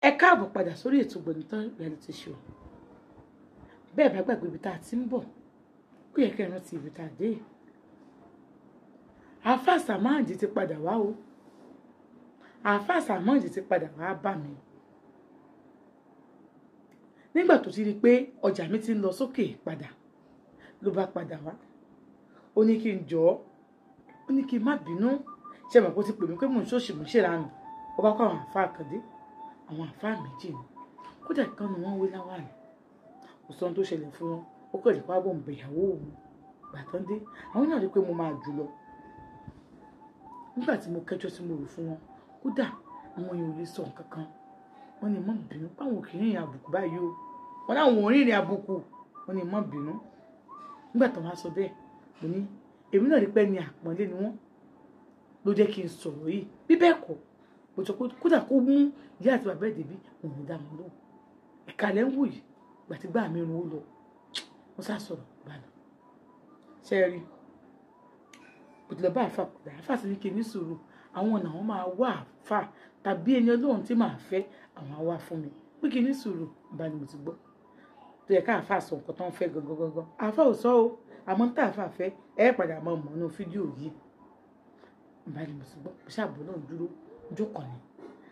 Ẹ káàbọ̀ padà sórí ètò Gbọ̀nìtàn Reality Show. Bẹ́ẹ̀ bá gbàgbé ibi tá a ti ń bọ̀, ó yẹ kẹ́ ẹ rántí ibi tá a dé. Àáfàá Samad ti padà wá o. Àáfàá Samad ti padà wá bá mi. Nígbà tó ti rí i pé ọjà mi ti ń lọ sókè padà, ló bá padà wá. Ó ní kí n jọ̀ọ́, ó ní kí n má bínú. Ṣé mọ̀ pé ó ti pè mí pé mò ń ṣòṣì mò ń ṣèlànà. Ó bá kó àwọn àáfàá kan dé, àwọn àáfàá méjì ni. Kódà ìkan nu wọ́n wé láwàní. Kò sọ ohun tó ṣẹlẹ̀ fún wọn. Ó kàn lè wá bọ̀ ń bẹ ìyàwó òun. Ìgbà tán dé, àwọn náà rí i pé mo máa jù lọ. Nígbà tí mo kẹ́jọ́ tí mo rò fún wọn, kódà àwọn èèyàn ò lè sọ nǹkan kan. Wọ́n ní má bínú páwọn kì í rìnrìn àbùkù báyìí o. Wọ́n láwọn ò rìnrìn àbùkù. Wọ́n ní má bínú. Nígbà tí wọ́n á sọ bẹ́ẹ̀, mo ní èmi náà rí pé ní àpọ́nlé ni wọ́n ló jẹ́ kí n sọ̀rọ̀ yìí. Bí bẹ́ẹ̀ kọ́, mo sọ pé kódà kó mú ìyá àti bàbá ẹ̀ débí, òun ò dá wọn lóhùn. Ìkàlẹ̀ ń wò yìí, ìgbà tí gbà mí run ó lọ. Wọ́n sá sọ̀rọ̀ gbà lọ. Ṣé ẹ rí? Mo ti lọ bá àáfàá padà. Àáfàá sì ní kí n ní sùúrù. Àwọn ọ̀nà àwọn máa wá àáfàá tàbí ẹni Ọlọ́run tí màá fẹ́, àwọn á wá fún mi. Pé kí n ní sùúrù, bá ní mo ti gbọ́. Tó yẹ ká àáfàá sọ nǹkan tó ń fẹ́ gangan gangan. Àáfàá ò sọ o. Àmọ́ tá àáfàá fẹ́, ẹ padà máa mọ̀ nínú fídíò yìí. Bá ní mo ti gbọ́. Mo ṣàbọ̀ náà dúró. Jókòó ni.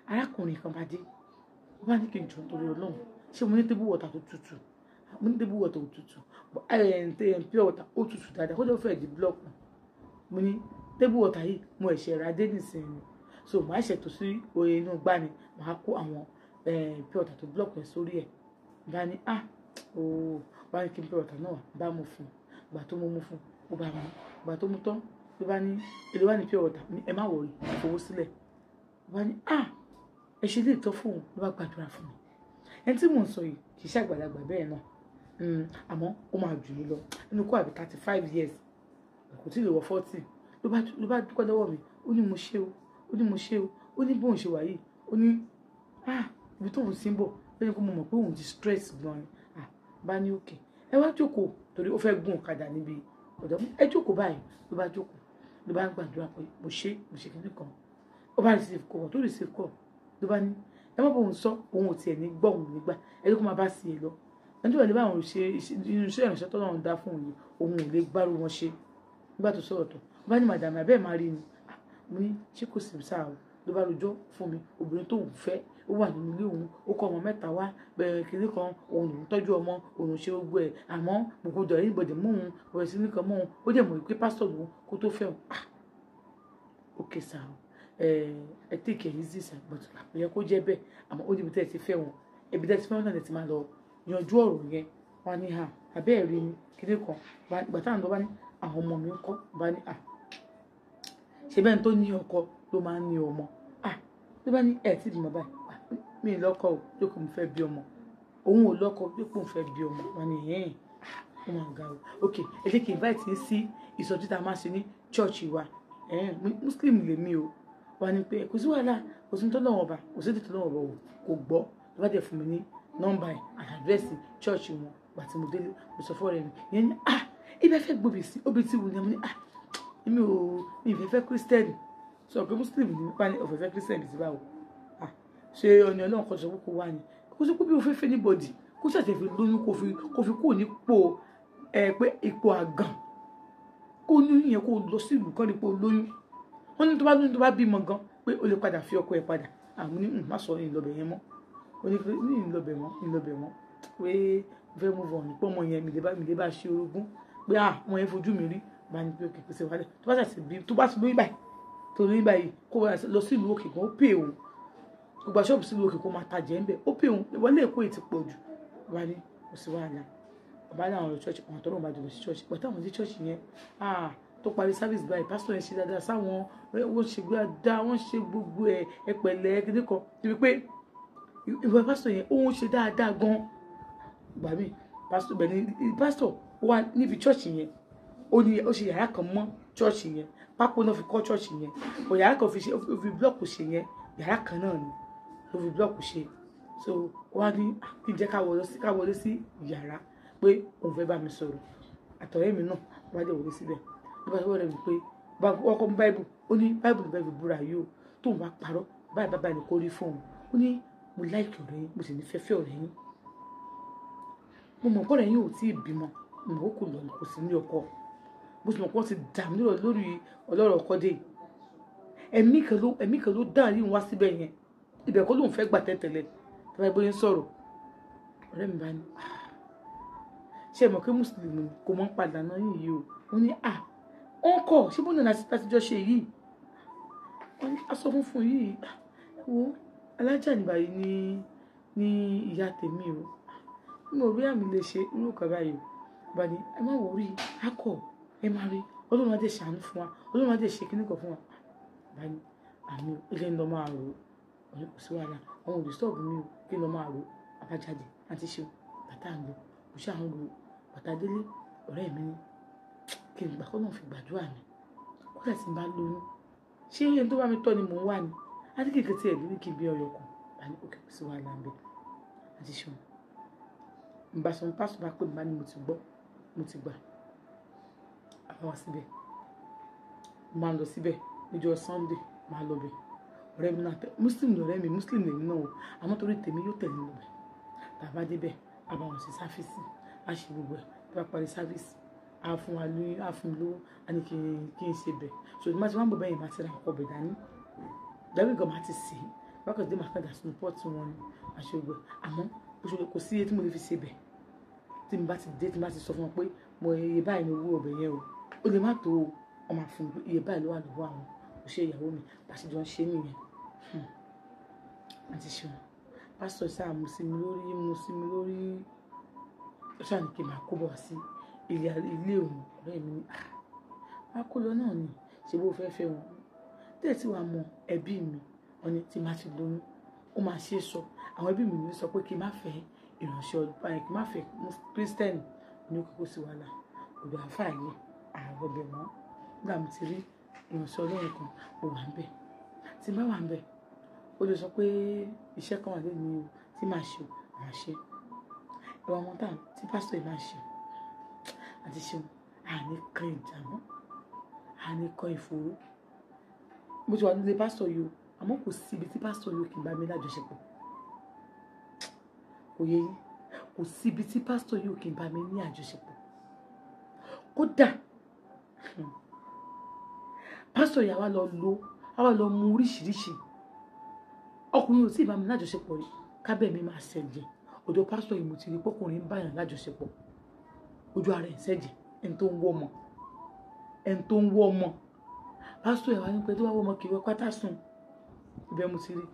Arákùnrin kan bá dé. Ó bá ní kí n jọ̀ọ́ nítorí Ọlọ́run. Ṣé mo ní table water tó tutù? Mo ní table water ó tutù. Pure water ó tutù dáadáa. Kódà ó fẹ́ di block. Mo ní table water yìí mo ẹ̀ṣẹ̀ rà dé nísìnyí. So màá ṣètò sí oye inú igbá ni. Màá kó àwọn pure water tó block yẹn sórí ẹ̀. Bá ní ah ooo, bá ní kí n pure water náà bá mu fún un. Ìgbà tó mú fún un, ó bá mu. Ìgbà tó mú tán, ló bá ní èló wà ní pure water. Mo ní ẹ má worry, ẹ fowó sílẹ̀. Ó bá ní ah ẹ ṣe lè tọ́ fún òun, ló bá gbàdúrà fún mi. Ẹni tí mò ń sọ yìí kì í ṣe àgbàlagbà bẹ́ẹ̀ náà. Àmọ́ ó máa jù mí lọ. Ẹnu kó àbí 35 years. Kò tí ì lè wọ 40. Ló bá dúpẹ́ lọ́wọ́ mi. Ó ní mo ṣe o. Ó ní mo ṣe o. Ó ní bóun ṣe wà yìí. Ó ní ah ibi tóun ti ń bọ̀. Ó ní kó mo mọ̀ pé òun ti stress gan ni. Ah bá ní okay. Ẹ wá jókòó torí ó fẹ́ gun ọ̀kadà níbi ọ̀dọ̀ mi. Ẹ jókòó báyìí. Ló bá jókòó. Ló bá gbàdúrà pé mo ṣe kíní kan. Ó bá receive call, tó receive call. Ló bá ní ẹ má bóun sọ, òun ò tiẹ̀ ní gbọ́ òun nígbà. Ẹ jẹ́ kó máa bá sí ẹ lọ. Ẹni tó wà ní bá àwọn ṣe inú iṣẹ́ ìránṣẹ́ tọ́lọ́run dá fún òun yìí, òun ò lè gbárù wọn ṣe. Nígbà tó sọ̀rọ̀ tán, ó bá ní màdàmú abẹ́ máa rí ni. Ah mo ní ṣé kò sì sá o. Ló bá rojọ́ fún mi, obìnrin tó ń fẹ́, ó wà nínú ilé òun, ó kọ́ ọmọ mẹ́ta wá, bẹ̀rẹ̀ kìnní kan, òun lòún tọ́jú ọmọ, òun ṣe gbogbo ẹ̀. Àmọ́ gbogbo dọ̀ anybody mú òun, bẹ̀rẹ̀ sí ní kan mú òun. Ó dẹ̀ mọ̀ wípé pásítọ̀ lòun kó tó fẹ́ òun. Ah okay sir o. Ẹ take it easy sir, but kò yẹ kó jẹ́ bẹ́ẹ̀. Àmọ́ ó ní ibi tí ẹ ti fẹ́ wọn. Ibi tí ẹ ti fẹ́ wọn náà lè ti máa lọ yanjú ọ̀rọ̀ yẹn. Wọ́n á ní à abẹ́ ẹ̀ rí ni kíní kan. Ìgbà táwọn tó bá ní àwọn ọmọ mi ń kọ́, bá ní à ṣe bẹ́ẹ̀ ni tó ní ọkọ ló máa ń ní ọmọ. Ah ló bá ní ẹ̀ tí bímọ báyìí. Ah mi ì lọ́kọ o, jókòó mo fẹ́ bí ọmọ. Òun ò lọ́kọ, jókòó mo fẹ́ bí ọmọ. Wọ́n ní ẹ̀hìn. Ah ó máa ga o. Okay, ẹ jẹ́ kí n invite yín sí ìsọjí tá a máa ṣe ní church wa. Muslim lèmi o. Wọ́n ní pé kò sí wàhálà, kò sí tọ́lọ́run ọba, kò sí tọ́lọ́run ọba o, kò gbọ́. Ló bá dẹ̀ fún mi ní nọ́mbà ẹ̀ àti àdírẹ́sì church wọn. Ìgbà tí mo délé, mo sọ fún ọ̀rẹ́ mi. Ìyẹn ní ah ibẹ̀ fẹ́ gbòbì sí, obì tí wù ní. Mo ní ah èmi ò, mi ì fẹ́ fẹ́ Christian. Sọ pé Muslim ni wọ́n ní ọ̀fẹ́ fẹ́ Christian bí ti báwo. Ah ṣé ọ̀nà Ọlọ́run kan sọ pé kò wá ni. Kò sí pé bí o fẹ́ fẹ́ anybody, kó ṣàṣẹ fi lóyún kó fi kúrò nípò ẹ pé ipò àgàn. Kó ní ìyẹn kó lọ sí ìlú kan nípò lóyún. Wọ́n ní tó bá lóyún tó bá bímọ gan pé o lè padà fi ọkọ ẹ padà. Àmọ́ ní má sọ ní ìlọbẹ̀ yẹn mọ́. Ó ní pé ní ìlọbẹ̀ mọ́, ìlọbẹ̀ mọ́. Pé mo fẹ́ move on pé ọmọ yẹn mi lè bá ṣe orogún. Pé ah ọmọ yẹn fojú mi rí. Bá ní pé òkè pèsè wálẹ̀. Tó bá ṣàṣì bí tó bá ti lóyún báyìí, tó lóyún báyìí kó wá lọ sí ìlú òkè gan ó pè òun. Kó gba ṣọ́ọ̀bù sí ìlú òkè kó máa tajà ńbẹ̀. Ó pè òun. Ìwọlé Èkó yìí ti pọ̀ jù. Wá ní kò sí wàhálà. Bàbá náà lọ church, àwọn tọ́lọ́run bá jọ lọ sí church. Ìgbà táwọn dé church yẹn, ah tó parí service báyìí, pastor yẹn ṣe dáadáa sáwọn, wọ́n ṣe dáadáa, wọ́n ṣe gbogbo ẹ̀, ẹ pẹ̀lẹ́ kíní kan. Débi pé ìwà pastor yẹn ó ń ṣe dáadáa gan. Ìgbà míì, pastor bẹ̀ ni pastor ó wà níbi church yẹn. Ó ní ó ṣe yàrá kan mọ́ church yẹn. Pákó náà fi kọ́ church yẹn. Ò yàrá kan fi ṣe, ó fi block ṣe yẹn. Yàrá kan náà ni ó fi block ṣe. So ó wá ní kí n jẹ́ ká wọlé sí yàrá pé òun fẹ́ bá mi sọ̀rọ̀. Àtọ̀rẹ́ mi náà wá dé wọlé síbẹ̀. Ló bá sọ wọlé mi pé bá ọkọ mú Bible. Ó ní Bible ló fẹ́ fi búra yìí o. Tóun bá parọ́, báyìí báyìí ni kó rí fún òun. Ó ní Mo láìkì ọ̀rẹ́ yín, mo sì ní fẹ́fẹ́ ọ̀rẹ́ yín. Mo mọ̀ pé ọ̀rẹ́ yín ò tí ì bímọ, mo mọ̀ kò lọ́nà, kò sí ní ọkọ. Mo sì mọ̀ pé wọ́n ti dààmú lórí ọlọ́rọ̀ ọkọ dé. Ẹ̀mí kan ló dá yín wá síbẹ̀ yẹn. Ibẹ̀ kọ́ lóun fẹ́ gbà tẹ́tẹ̀lẹ̀. Tí wọ́n bá ń sọ̀rọ̀, ọ̀rẹ́ mi bá ní, ṣé ẹ mọ̀ pé mùsùlùmí kò mọ̀ ń padà náà yìí o. Ó ní ó ń kọ̀, ṣé bóun náà láti jọ ṣe yìí? Wọ́n ní aṣọ funfun yìí, wo alájà nígbà yìí ní ìyá tèmi o. Mi ò rí àmì lè ṣe irú nǹkan báyìí o. Bá ní ẹ má wọrí, á kọ̀, ẹ má rí, Ọlọ́run á dẹ̀ ṣàánú fún wa, Ọlọ́run á dẹ̀ ṣe kíní kan fún wa. Bá ní àmì ilé ń lọ máa rò ó, ọ̀rẹ́ kò sí wàhálà, àwọn ò disturb mi o, kí ń lọ máa rò ó. Àbájáde àti ṣe bàtà ń lọ, kò ṣe àwọn rò ó, bàtà délé, ọ̀rẹ́ mi ní kí n gbà kọ́ náà fi gbàdúrà mi. Kódà tí n bá lóyún, ṣé ẹni tó bá mi tọ́ ni mò ń wà ní? Àti kìkì tí ẹ̀ lórí kí n bí ọyọ kan. Bá ní òkè kò sí wàhálà ń bẹ. Àti ṣe wọn. N bá sọ, pásítọ̀ bá pè mí, bá ní mo ti gbọ́, mo ti gbà. Àwa wá síbẹ̀. Mo máa ń lọ síbẹ̀ níjọ́ Sunday, màá lọ bẹ̀. Ọ̀rẹ́ mi náà tẹ, Muslim lọ̀rẹ́ mi, Muslim lèmi náà o. Àmọ́ torí tèmi yóò tẹ̀lé mi lọ bẹ̀. Tá a bá dé bẹ̀, a bá wọn ṣe sáfíìsì, a ṣe gbogbo ẹ̀. Tá a bá parí sáfíìsì, a fún wa lóyún, a fún mi lówó, a ní kí n ṣe bẹ̀. So tí màá ti wá ń bọ̀ bẹ́yẹn, màá ti ra ọkọ̀ bẹ̀ dání. Dàbí gan màá ti sè é. Bákan dé màá padà sínú pọ́ọ̀tù wọn ni, a ṣe gbogbo ẹ̀. Àmọ́ bó ṣe kò sí iye tí mo lè fi ṣe bẹ̀. Tí mo bá ti dé, tí mo bá ti sọ fún wọn pé mo iye báyìí ni owó ọbẹ̀ yẹn o. Ó lè má tó o, wọ́n máa fún mi pé iye báyìí ló wà lọ́wọ́ àwọn. Kò ṣe ìyàwó mi, bá ṣe jọ ń ṣe nìyẹn. Àti ṣe wọn. Pásítọ̀ ṣáà mú sí mi lórí, mú sí mi lórí. Ó ṣáà ní kí n máa kó bọ̀ sí ilé òun. Ọ̀rẹ́ mi ní, máa kó lọ náà ni, ṣe bó fẹ́ fẹ́ wọn. Tẹ́lẹ̀ tí wàá mọ ẹbí mi, wọ́n ní tí màá ti lóyún, ó máa ṣe é sọ. Àwọn ẹbí mi ní sọ pé kí n má fẹ́ ìránṣẹ́ ọdún, kí n má fẹ́ Kírísítẹ́nì ní kókó sí wàhálà. Ọ̀dọ̀ àfáà yìí, àárọ̀ bẹ̀ mọ́. Nígbà mo ti rí ìránṣẹ́ Ọlọ́run kan, mo wà ń bẹ̀. Tí n bá wà ń bẹ̀, ó lè sọ pé iṣẹ́ kan wà lónìí o tí màá ṣe o, màá ṣe. Ẹ̀wọ̀n ọmọ táà tí pásítọ̀ yìí máa ṣe. Àti ṣeun, àní kan ìjà mọ́, àní kan ìfòòró. Mo ti wà nílé pásítọ̀ yìí o, àmọ́ kò sí ibi tí pásítọ̀ yìí kì í bá mi lájọṣepọ̀. Kò yé yín, kò sí ibi tí pásítọ̀ yìí kì í bá mi ní àjọṣepọ̀. Kódà, pásítọ̀ yìí àwa lọ lo, àwa lọ mu oríṣiríṣi. Ọkùnrin ò tí ì bá mi lájọṣepọ̀ rí, kábẹ́ mi máa ṣẹ̀jẹ̀. Ọ̀dọ̀ pásítọ̀ yìí mo ti rí pọ́kùnrin ń bá yàn lájọṣepọ̀. Ojú ara ẹ̀ ń ṣẹ̀jẹ̀, ẹni tó ń wọ́ ọmọ, ẹni tó ń wọ́ ọmọ. Pásítọ̀ yìí wá ní pé tó bá wọ́ ọmọ kì í wọ pátá sùn. Ibẹ̀ mo ti rí.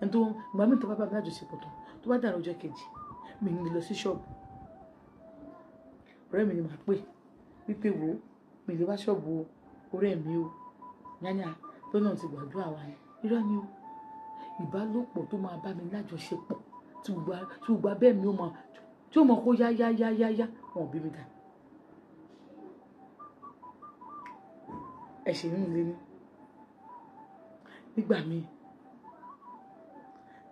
Ẹni tó ń gbà mí tó bá bá mi lájọṣepọ̀ tán, tó bá dàrú ọjọ́ kejì, mi ní lọ sí ṣọ́ọ̀bù. Ọ̀rẹ́ mi ni màá pè, wípé wò ó, mi lè wá ṣọ́ọ̀bù o, ọ̀rẹ́ mi o. Yányà tó náà ti gbàdúrà wa ni. Irọ́ ni o. Ìbálòpọ̀ tó máa bá mi lájọṣepọ̀, tí gbogbo abẹ́ mi ó mọ, tí ó mọ kó yá yá yá yá yá, wọn ò bí mi dà. Ẹ ṣe nínú ilé ní. Nígbà míì,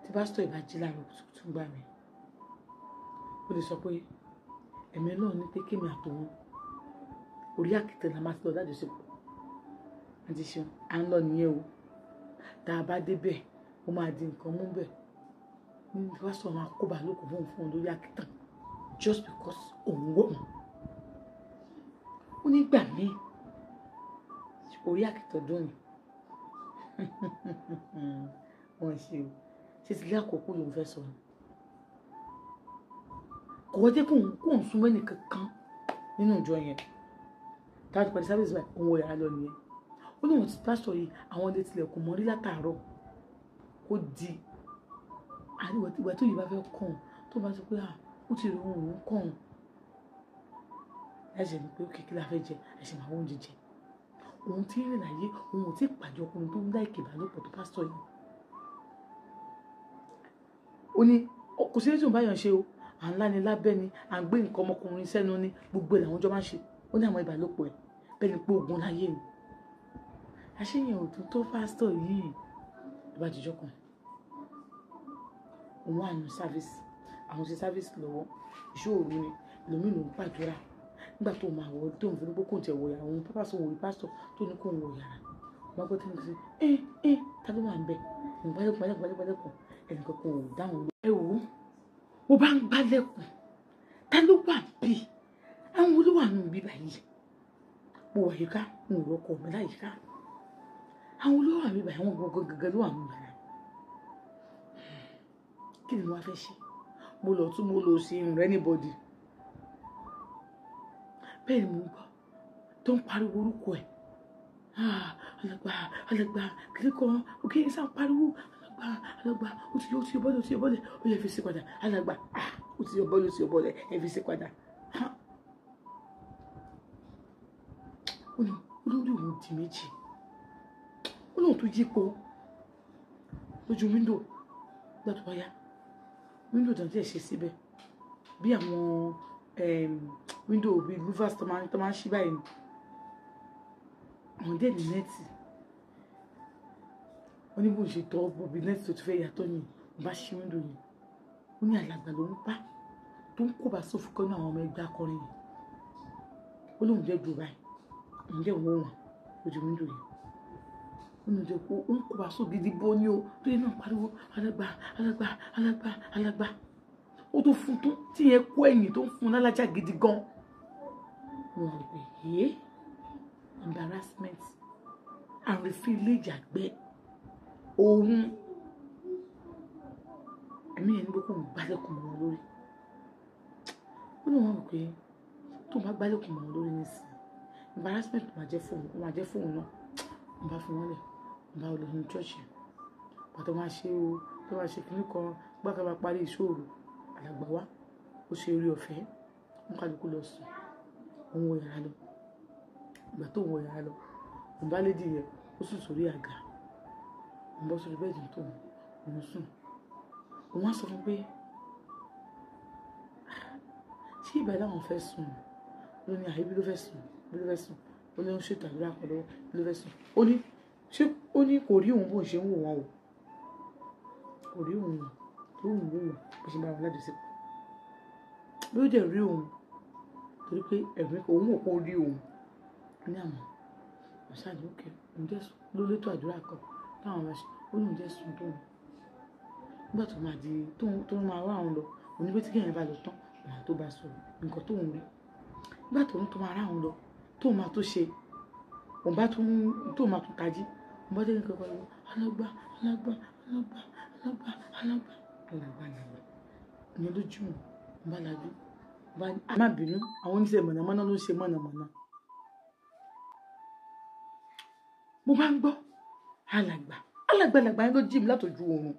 tí pásítọ̀ ìbá jí láàárọ̀ kùtùkùtù ń gbà mí, ó lè sọ pé ẹ̀mí Ọlọ́run ní pé kémi àtòun orí àkìtàn la máa ti lọ lájọṣepọ̀. Àti ṣeun, à ń lọ nìyẹn o. Tá a bá débẹ̀, ó máa di nǹkan mú bẹ̀. Ní pásítọ̀ máa kó bàálòpọ̀ fún òun lórí àkìtàn just because òun wọ̀ wọ́n. Ó nígbà míì, orí àkìtàn dùn ní. Wọ́n ṣe o. Ṣé ti ilé àkọ́kọ́ lòun fẹ́ sọ ni? Kò wọ́n jẹ́ kóun súnmọ́ ẹnì kankan nínú ìjọ yẹn. Táwọn ti parí sáfíìsì báyìí, òun wọ yàrá lọ nìyẹn. Ó ní òun ti pásítọ̀ yìí, àwọn ilé tilẹ̀kùn mọ́rí látàárọ̀. Kó di àríwá ìgbà tó yìí bá fẹ́ kàn tó bá sọ pé ó ti rí òun òun kàn. Ẹ̀ṣẹ̀ ni pé ó kékeré la fẹ́ jẹ, ẹ̀ṣẹ̀ máa wọ́n jíjẹ. Òun ti rìn láyé, òun ò tí ì pàdé ọkùnrin tó ń láìkè ìbálòpọ̀ tó pásítọ̀ yìí. Ó ní kò sí ní tí òun bá yàn ṣe o, à ń láni lábẹ́ ni, à ń gbé nǹkan ọmọkùnrin sẹ́nu ni, gbogbo ẹ̀ làwọn jọ máa ń ṣe. Ó ní àwọn ìbálòpọ̀ ẹ̀ bẹ́ẹ̀ ni pé ogun láyé ni. Àṣeyàn ò tún tó pásítọ̀ yìí. Ìbájíjọ́ kan, òun wà nínú sáfíìsì, àwọn ṣe sáfíìsì lọ́wọ́, ìṣòro ni, lòmí ló ń gbàdúrà. Nígbà tó máa wọ, tó ń fi ní pé kò ń tẹ̀ wọ yàrá, òun pápá sọ wòye pásítọ̀ tó ní kó ń wọ yàrá. Wọ́n gbọ́ tí mo ti ṣe, ta ló wà ń bẹ̀? Òun gbálẹ̀kùn, gbálẹ̀kùn, gbálẹ̀kùn. Ẹnìkan kò dáhùn lọ. Ẹ wò ó, mo bá ń gbálẹ̀kùn, ta ló wà bí? Àwọn olówó àánú bí báyìí? Mo wà yíká, mo ò rọkọ mi láyìíká. Àwọn olówó àmì báyìí, àwọn gbọ̀ngàn gẹ́gẹ́ ló wà nù yàrá. Kí ni mo wá fẹ́ ṣe? Mo lọ tún mo lọ sí irun rẹ anybody. Bẹ́ẹ̀ ni mo ń gbọ́ tó ń pariwo orúkọ ẹ̀. Alàgbà, alàgbà, kìlí kan, òkè sá ń pariwo, alàgbà, alàgbà, ó ti yọ, ó ti yọ bọ́lẹ̀, ó ti yọ bọ́lẹ̀, ó yẹ fi sí padà, alàgbà, ó ti yọ bọ́lẹ̀, ó ti yọ bọ́lẹ̀, ẹ fi sí padà. Ó ní olórí òun di méjì. Ó lóun tó yípo lójú wíńdò nígbà tó wáyá. Wíńdò tó ń tẹ̀ ṣe síbẹ̀ bí àwọn wíńdò bíi louvers tó máa ń ṣí báyìí ni. Àwọn díẹ̀ ní nẹ́ẹ̀tì. Wọ́n ní bó ń ṣe tọ́ bọ̀ bí nẹ́ẹ̀tì tó ti fẹ́ yàtọ̀ ni wọ́n bá ṣí wíńdò yẹn. Ó ní alàgbà ló ń pa tó ń kóbá sófin kan ní àwọn ọmọ ẹgbẹ́ akọrin yẹn. Ó lóun jẹ́ dùn báyìí. Òun jẹ́ òun wọ̀n lójú wíńdò yẹn. Ó ní ojú kó ń kóbá sófin gidi bó ní o. Tó yẹ náà pariwo alàgbà, alàgbà, alàgbà, alàgbà. Ó tó fún tó tí yẹn kó ẹ̀yìn tó ń fún lálájà gidi gan. Mo rò pé yé embarrassment àrífín ilé ìjàgbẹ́ òun ẹ̀mí yẹn ní pé kò ń gbálẹ̀kùn mọ́ wọn lórí. Ó ní wọn rò pé tó ń bá gbálẹ̀kùn mọ́ wọn lórí nísìnyí embarrassment máa jẹ́ fóun, ó máa jẹ́ fóun náà. Mo bá fi wọ́n lẹ̀, mo bá lọ ní church. Pàtó máa ṣe o, tó máa ṣe kíní kan, gbàgbé máa parí ìṣòro, alàgbà wá, ó ṣe orí ọ̀fẹ́, wọ́n kálukú lọ sùn, òun wọ yàrá lọ. Ìgbà tó wọ yàrá lọ, òun bá lédi yẹn, ó sùn sórí àga. Òun bọ́ sórí bẹ́ẹ̀dì tó òun sùn. Òun wá sọ fún pé, ṣé ìgbà láwọn fẹ́ sùn? Ó ní àìbí ló fẹ́ sùn, bí ló fẹ́ sùn. Ó ní ó ń ṣètò àdúrà kan lọ́wọ́, bí ló fẹ́ sùn. Ó ní ṣé ó ní kò rí òun bó ń ṣe ń wò wọ́n o. Kò rí òun tó ń wò wọ́n bó ṣe ń bá wọn lájọṣepọ̀. Bí ó dẹ̀ rí òun torí pé ẹ̀mí òun ò kó rí òun. Ní àmọ́, mo ṣáà ní òkè, òun jẹ́ sùn ló létò àdúrà kan táwọn máa ṣe. Ó ní òun jẹ́ sùn tó òun. Nígbà tó máa di tó máa wá òun lọ, òun ní pé tí kẹ́hìn bá lọ tán, òun á tó bá sọ̀rọ̀ nǹkan tó ń rí. Nígbà tó ń tó máa rá òun lọ, tó máa tó ṣe, òun bá tún tó máa tún tají, òun bá dé ní kankan lọ, alàgbà, alàgbà, alàgbà, alàgbà, alàgbà, alàgbà, alàgbà. Ìyẹn lójú mi, òun bá lajú, òun bá ní, má bínú, àwọn oníṣẹ́ mọ̀nàmọ́ná ló ń ṣe mọ̀nàmọ́ná. Mo bá ń gbọ́, alàgbà, alàgbà, alàgbà yẹn ló jí mi látọjú oorun.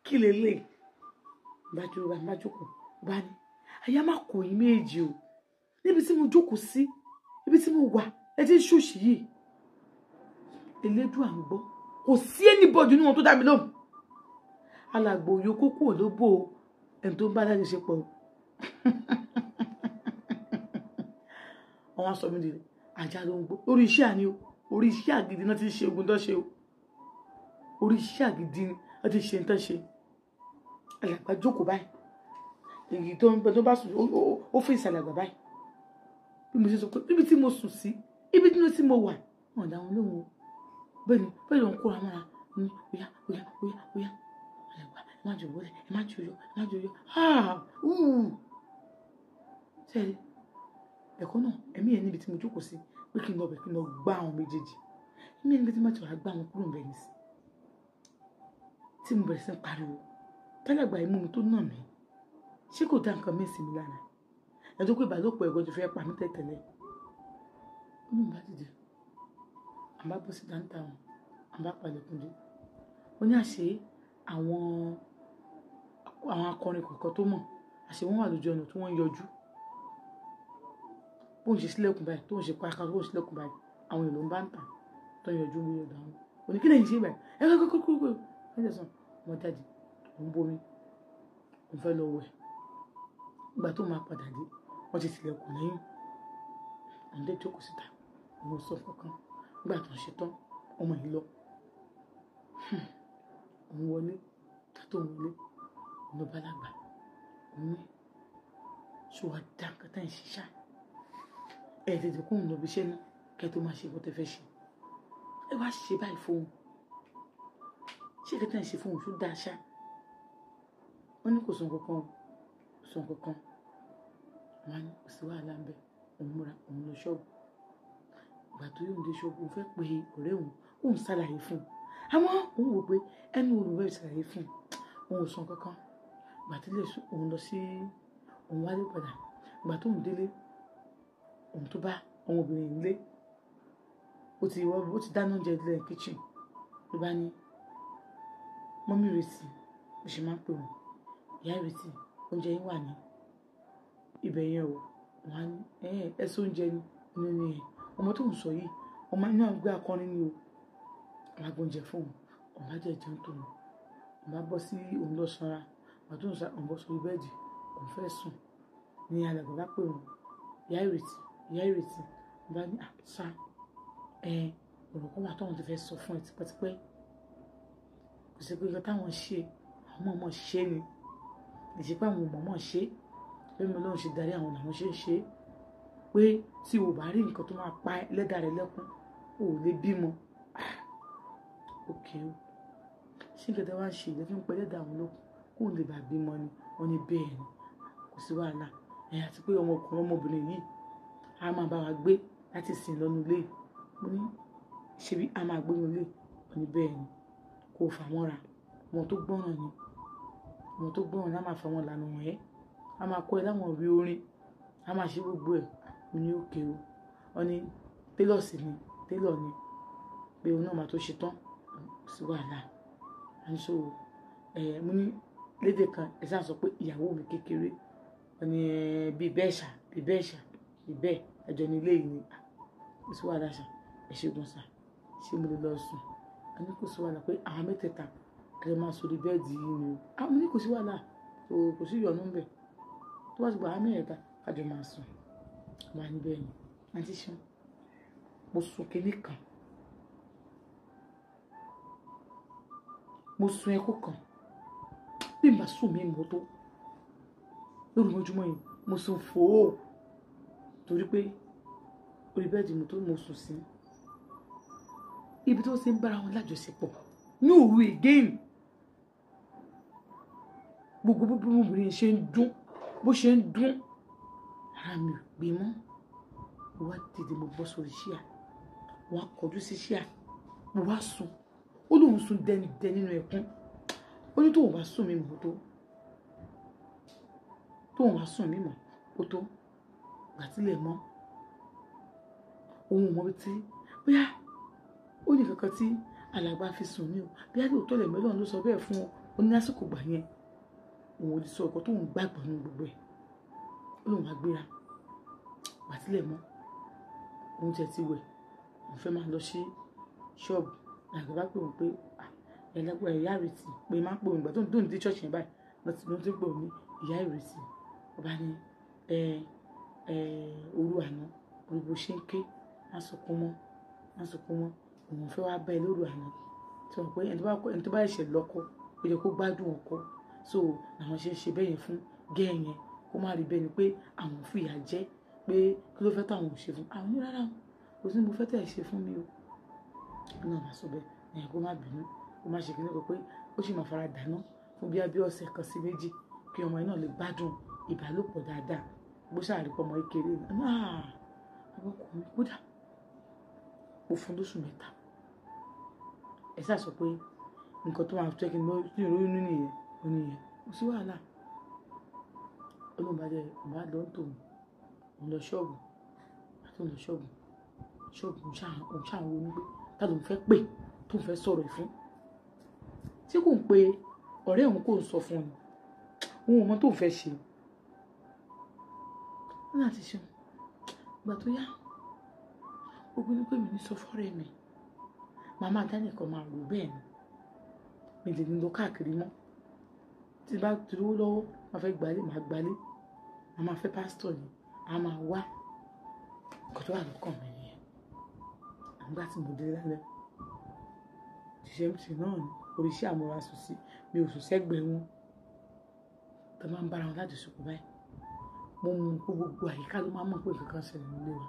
Kí lélẹ̀? Bá dúró bá jókòó, bá ní, àyà má kò yín méjì o. Níbi tí mo jókòó sí, ibi tí mo wà, ẹ ti ń ṣòṣì yìí. Elédùà ń gbọ́. Kò sí anybody nínú wọn tó dá mi lóhùn. Alàgbà òye kókó ló bò ó, ẹni tó ń bá lájọṣepọ̀. Wọ́n wá sọ mí di ajá ló ń gbó. Orí iṣẹ́ àní o, orí iṣẹ́ àgìdì náà ti ń ṣe ogun tó ṣe o. Orí iṣẹ́ àgìdì náà ti ṣe ń tán ṣe. Alàgbà jókòó báyìí. Èyí tó ń bá sùn, ó fèsì alàgbà báyìí. Bí mo ṣe sọ pé ibi tí mo sùn sí, ibi tí mo wà, wọ́n dá wọn lóhùn o. Bẹ́ẹ̀ ni, bẹ́ẹ̀ ló ń kóra mọ́ra ní oya, oya, oya, oya. Alàgbà, ẹ má jò wọlé, ẹ má jò yọ, ẹ má jò yọ. Ṣé ẹ rí? Ẹ̀kọ́ náà, ẹ̀mí yẹn níbi tí mo jókòó sí, pé kí n lọ bẹ̀ kí n lọ gbá àwọn méjèèjì. Ẹ̀mí yẹn níbi tí mo ti wá gbá wọn kúrò níbẹ̀ nísìnyí. Tí mo bẹ̀rẹ̀ sí ń pariwo, tálàgbà imú mi tó nà mí, ṣé kò dá nǹkan mí sí mi lára? Ẹ tó pé ìbálòpọ̀ ẹ̀gọ́ ti fẹ́ pa mí tẹ́tẹ́lẹ̀. Ó ní bá dìde. À ń bá bọ́ sí dáńtà wọn, à ń bá palẹ̀kùn dé. Ó ní àṣé àwọn akọrin kọ̀ọ̀kan tó mọ̀, àṣé wọ́n wà lójú ọ̀nà tí wọ́n ń yọjú. Bó ń ṣe sílẹ̀kùn báyìí, tó ń ṣe pàákà, tó ń ṣe sílẹ̀kùn báyìí, àwọn èèyàn ló ń bá ń tà, tó ń yọjú ní ọ̀dọ̀ àwọn. Ó ní kí lẹ̀yin ṣe báyìí? Ẹ kọ́ kọ́ kọ́ kọ́. Ẹ jẹ́ sàn, wọ́n jáde, òun bomi, òun fẹ́ lọ wẹ̀. Ìgbà tó máa padà dé, wọ́n ti tilẹ̀kùn lẹ́yìn. Òun dé jókòó síta, òun ò sọ kankan. Ìgbà tó ń ṣe tán, ọmọ yìí lọ. Òun wọlé, ká tó ń wọlé, òun lọ bá lágbà. Òun ní, ṣé wàá dá nǹkan tá ẹ̀ ń ṣiṣẹ́? Ẹ tètè kóun lọ ibi iṣẹ́ náà, kẹ́ tó máa ṣe bó tẹ fẹ́ ṣe. Ẹ wá ṣe báyìí fóun. Ṣé kẹtẹ́ ń ṣe fún òun tó dáa ṣá? Wọ́n ní kò sọ kankan, kò sọ kankan. Wọ́n á ní kò sí wàhálà ń bẹ. Òun múra, òun lọ ṣọ́ọ̀bù. Ìgbà tó yóò dé ṣọ́ọ̀bù, òun fẹ́ pe ọ̀rẹ́ òun, òun ṣàlàyé fún un. Àmọ́ òun wò pé ẹnu olùwẹ̀ ṣàlàyé fún un, òun ò sọ kankan. Ìgbà tí lè sùn, òun lọ sí, òun wálé padà. Ìgbà tó ń délé, òun tó bá ọmọbìnrin nílé, ó ti dáná oúnjẹ lẹ́yìn kitchen. Ló bá ní, mọ́mí Ìrètí, bó ṣe máa ń pè wọ́n. Ìyá Ìrètí, oúnjẹ yín wà ní ibẹ̀ yẹn o. Wọ́n á ní, ẹ sọ oúnjẹ ni, inú ni ẹ̀. Ọmọ tó ń sọ yìí, ọmọ náà gbé akọrin ni o. Wọ́n á gbé oúnjẹ fún òun, òun bá jẹ jẹun tó òun. Òun bá bọ́ sí òun lọ sanra. Ìgbà tó ń sọ, òun bọ́ sórí bẹ́ẹ̀dì, òun fẹ́ sùn. Ní alàgbà bá pè òun, Ìyá Ìrètí, Ìyá Ìrètí. Òun bá ní, àṣà, ọ̀rọ̀ kan wà tóun ti fẹ́ sọ fún ẹ tipẹ́tipẹ́. Kò sí pé nǹkan táwọn ṣe, àwọn ọmọ ṣe ni. Kì í ṣe pé àwọn ọmọ ọmọ ṣe. Bí Ọlọ́run ṣe darí àwọn làwọn ṣe ń ṣe. Pé tí o bá rí nǹkan tó máa pa ẹlẹ́dàá rẹ lẹ́kún, o ò lè bímọ. Okay o. Ṣé nǹkan tí wọ́n á ṣe lè fi ń pa ẹlẹ́dàá àwọn lókun kó lè bá bímọ ni? Wọ́n ní bẹ́ẹ̀ ni. Kò sí wàhálà. Àti pé ọmọkùnrin ọmọbìnrin yìí á máa bá wa gbé láti sìn lọ́nu ilé. Mo ní, ṣé bí a máa gbé nínú ilé? Wọ́n ní bẹ́ẹ̀ ni. Kò fà wọ́n ra. Ọmọ tó gbọ́ràn ni. Ọmọ tó gbọ́ràn ni a máa fà wọ́n lànà wọ̀nyẹn. A máa kọ́ ẹ láwọn ìwé orin. A máa ṣe gbogbo ẹ̀. Mo ní okay o. Wọ́n ní tailor sì ni, tailor ni. Pé òun náà máa tó ṣe tán. Kò sí wàhálà. And so, mo ní lédè kan, ẹ ṣáà sọ pé ìyàwó mi kékeré. Wọ́n ní bí bẹ́ẹ̀ ṣá, bí bẹ́ẹ̀ ṣá, bí bẹ́ẹ̀. Ẹjọ́ ní ilé yìí ni. Kò sí wàhálà ṣá. Ẹ ṣe gan ṣá. Ṣé mo lè lọ sùn? A ní kò sí wàhálà pé àwọn mẹ́tẹ̀ẹ̀ta ẹ máa sórí bẹ́ẹ̀dì yìí ni o. Mo ní kò sí wàhálà. Kò sí ìyọnu ń bẹ. Tó bá ti gba àwọn mẹ́tẹ̀ẹ̀ta, ká jọ máa sùn. Wọ́n á ní bẹ́ẹ̀ ni. Àǹtí Ṣeun, mo sun kinní kan. Mo sun ẹkún kan. Bí màá sùn mí mọ́ tó. Lóru mọ́júmọ́ yìí, mo sun fòó. Torí pé orí bẹ́ẹ̀dì mo tó mo sùn sí. Ibi tó ṣe ń bára wọn lájọṣepọ̀ ní òru again. Gbogbo bí obìnrin ṣe ń dún, bó ṣe ń dún, ara mi ò gbé mọ́. Mo wá dìde, mo bọ́ sórí ṣíà. Mo wá kọjú sí ṣíà. Mo wá sùn. Ó lóun sùn dẹnidẹ nínú ẹkún. Ó ní tóun bá sùn mí mọ́ tó. Tóun bá sùn mí mọ́ ó tó. Ìgbà tílẹ̀ mọ́. Òun ò mọ bí tí bóyá ó ní kankan tí alàgbà fi sùn ní o. Bóyá lóòótọ́ lẹ̀mí Ọlọ́run ló sọ bẹ́ẹ̀ fún ọ. Ó ní lásìkò gbà yẹn. Òun ò lè sọ ọkọ tóun gbàgbọ́ nínú gbogbo ẹ̀. Ó lóun wá gbéra. Ìgbà tílẹ̀ mọ́. Òun tiẹ̀ ti wẹ̀. Òun fẹ́ máa lọ sí ṣọ́ọ̀bù. Alàgbà bá pè òun pé, ẹlẹ́gbẹ́ Ìyá Ìrètí pé máa ń pè òun ìgbà tó ń dé ṣọ́ọ̀ṣì yẹn báyìí. Ló ti ń pè òun ní Ìyá Ìrètí. Ó bá ní, òru àná, orí bó ṣe ń ké, má sunkún mọ́, má sunkún mọ́. Òun fẹ́ wá bá ẹ lóru àná. Tí wọ́n pé ẹni tó bá ṣẹ̀ṣẹ̀ lọ́kọ, ó yẹ kó gbádùn ọkọ. So làwọn ṣe ń ṣe bẹ́ẹ̀ yẹn fún gẹ́ẹ̀ yẹn. Kó má rí bẹ́ẹ̀ ni pé àwọn fìyà jẹ pé kí ló fẹ́ tó àwọn ò ṣe fún. Àwọn ní rárá o, kò sí mo fẹ́ tẹ̀ ṣe fún mi o. Ó náà máa sọ bẹ́ẹ̀. Ẹ̀yàn kó má bínú, kó má ṣe kíní kan pé ó sì máa fara dàná fún bí abí ọ̀sẹ̀ kan sí méjì kí ọmọ yẹn náà lè gbádùn ìbálòpọ̀ dáadáa. Bó ṣáà rí pé ọmọ kékeré ni. Ọmọkùnrin kódà. Mo fún lóṣù mẹ́ta. Ẹ ṣáà sọ pé nǹkan tó máa jẹ́ kí n lóyún nìyẹn, ó níyẹn. Kò sí wàhálà. Ó lóun bá jẹ́, òun bá lọ ń tòun. Òun lọ ṣọ́ọ̀bù. Àti òun lọ ṣọ́ọ̀bù. Ṣọ́ọ̀bù òun ṣáà ń ronú pé ta lòun fẹ́ pè tó ń fẹ́ sọ̀rọ̀ ẹ̀ fún. Tí kò ń pe ọ̀rẹ́ òun kò ń sọ fún un. Òun ò mọ tó ń fẹ́ ṣe. Ó ní àti ṣeun. Ìgbà tó yá, ó pinnu pé mi ní sọ fọ́rẹ́ mi. Màmá dánìkan máa rò bẹ́ẹ̀ ni. Mi lè ní lọ káàkiri mọ́. Tí bá dúró lọ́wọ́, màá fẹ́ gbalé, màá gbalé. Màá máa fẹ́ pásítọ̀ ni. A máa wá. Nǹkan tó wà lọ́kàn mi nìyẹn. Nígbà tí mo dé lálẹ́, ṣiṣẹ́ mi sì náà ni orí iṣẹ́ àmúra sùn sí. Mi ò sùn sẹ́gbẹ̀ẹ́ wọn. Tá máa ń bára wọn lájọṣepọ̀ báyìí. Mo mọ̀ pé gbogbo àyíká ló máa mọ̀ pé nǹkan kan ṣẹlẹ̀ nílé wa.